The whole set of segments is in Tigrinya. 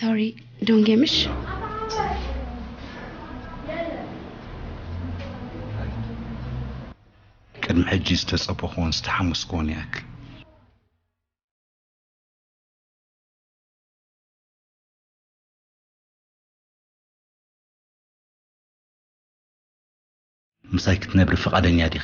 Sorry, don't get me. ቅድሚ ሕጂ ዝተጸበኹዎን ዝተሓመስኩዎን ይኣክል። ምሳይ ክትነብሪ ፍቓደኛ ዲኺ?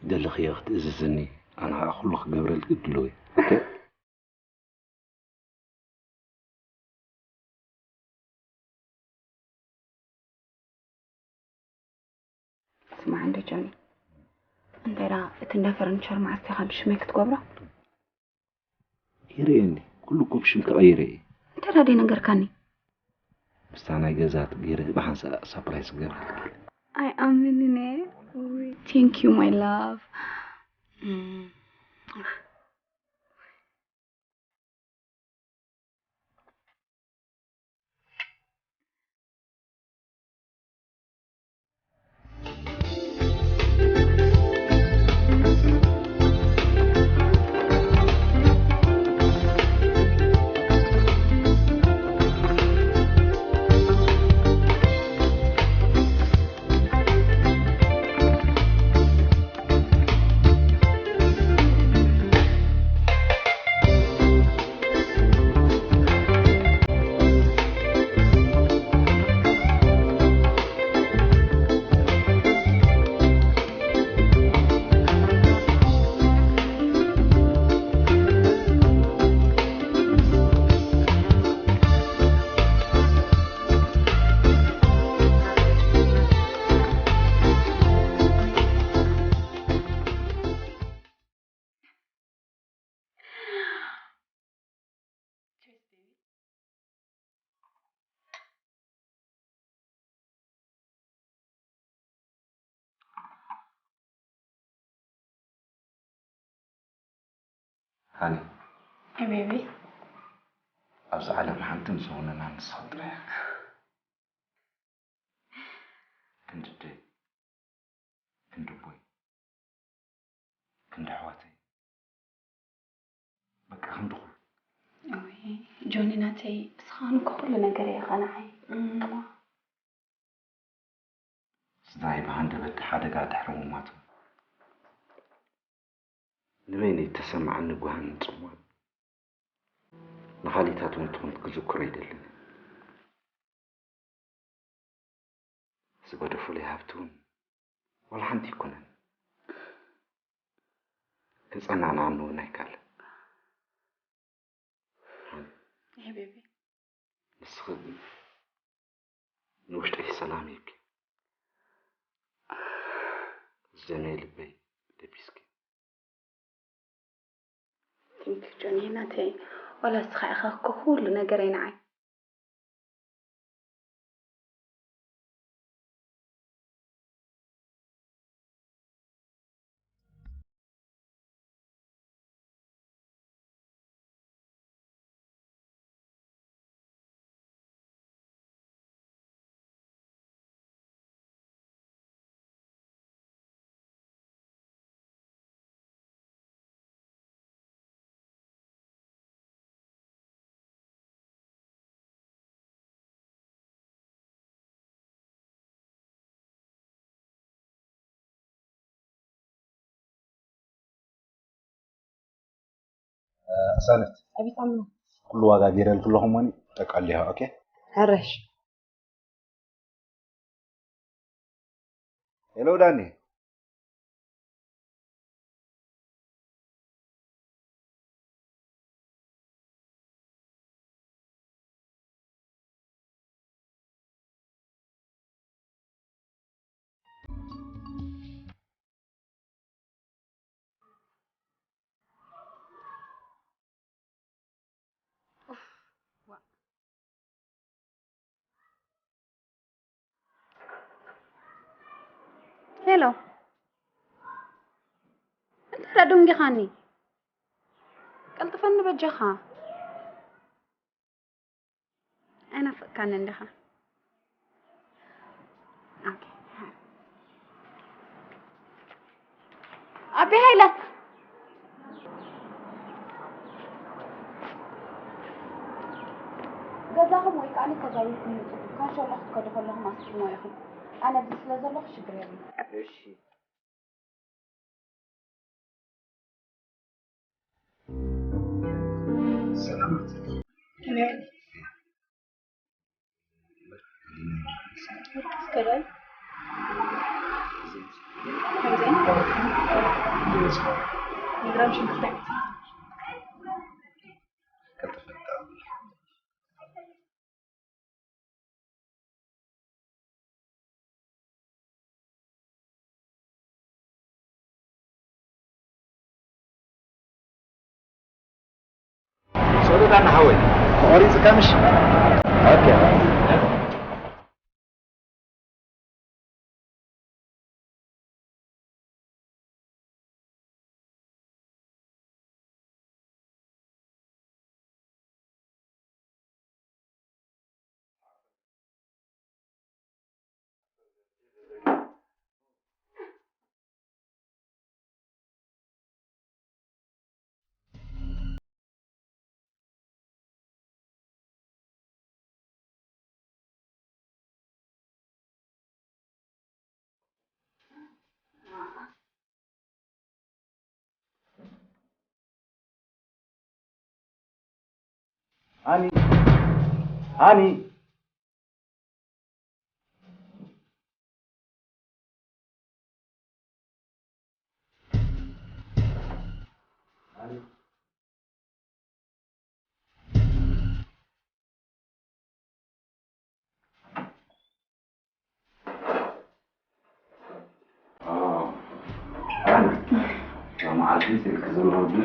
ደለኽዮ ክትእዝዝኒ፣ ኣነ ኸኣ ኩሉ ክገብረልኪ ድሉው እየ። ኦኬ? ስማዕ እንዶ ጆኒ፣ እንታይ ደኣ እቲ እንዳ ፈርኒቸር መዓስ ኢኻ ብሽመይ ክትገብሮ? ይርእየኒ፣ ኩሉ እኮ ብሽም ክቐይረ እየ። እንታይ ደኣ ደይነገርካኒ? ምስታ ናይ ገዛ ገይረ ብሓንሳእ ሳፕራይዝ ክገብረልኪ። ኣይኣምንን እየ። Thank you my love. ሃኒ፣ ኣይ ቤቢ። ኣብዚ ዓለም ሓንቲ ምስ ውንና ንስኻ ጥራይ ኢኻ። ክንዲ ደይ፣ ክንዲ ቦይ፣ ክንዲ ኣሕዋተይ፣ በቃ ክንዲ ኩሉ። ኦይ፣ ጆኒ ናተይ፣ እስኻ ንኮ ኩሉ ነገር ኢኻ ንዓይ። እማ። ስድራይ ብሃንደበት ሓደጋ ድሕሪ ምሟቱ፣ ንበይነይ እተሰምዓኒ ጓህን ጽምዋን ንኻልኢታት እውን ትኹን ክዝክሮ ኣይደልን። ዝገደፉለይ ሃብቲ እውን ዋላ ሓንቲ ኣይኮነን። ከጸናንዓኒ እውን ኣይከኣለን። ኤህ ቤቢ። ንስኺ ግን ንውሽጠይ ሰላም ሂብኪ፣ ዘመይ ልበይ ደቢስኪ። ቴንክ ዩ ጆኒ ናተይ፣ ዋላ እስኻ ኢኻ እኮ ኩሉ ነገረይ ንዓይ። ኣሳነት፣ ኣቤት ኣምና። ኩሉ ዋጋ ገይረልኪ ኣለኹ እሞኒ፣ ጠቃሊሃ። ኦኬ፣ ሕረሽ። ሄሎ ዳኒ። ሄሎ፣ እንታይ ደኣ ደንጊኻኒ? ቀልጥፈኒ በጃኻ። ኣይናፍቅካንን ዲኻ? ኦኬ። ኣቢ ሃይለ፣ ገዛኹም ወይ ከኣ ገዛውትኩም ምጹ። ካንሸሎ ክትከዱ ከለኹም ኣስጢሞ ኢኹም። ኣነ ኣብዚ ስለ ዘለኹ ሽግር የብሉን። እሺ። ሰላም። እስከ ዳይ። ከምዚ። ግራም ሽንኩርት። ሰሉጣና ሓወይ፣ ተቖሪጽካ ምሽ? ኦኬ። ሃኒ፣ ሃኒ። መዓልቲ ስልኪ ዘለዎ ድዩ?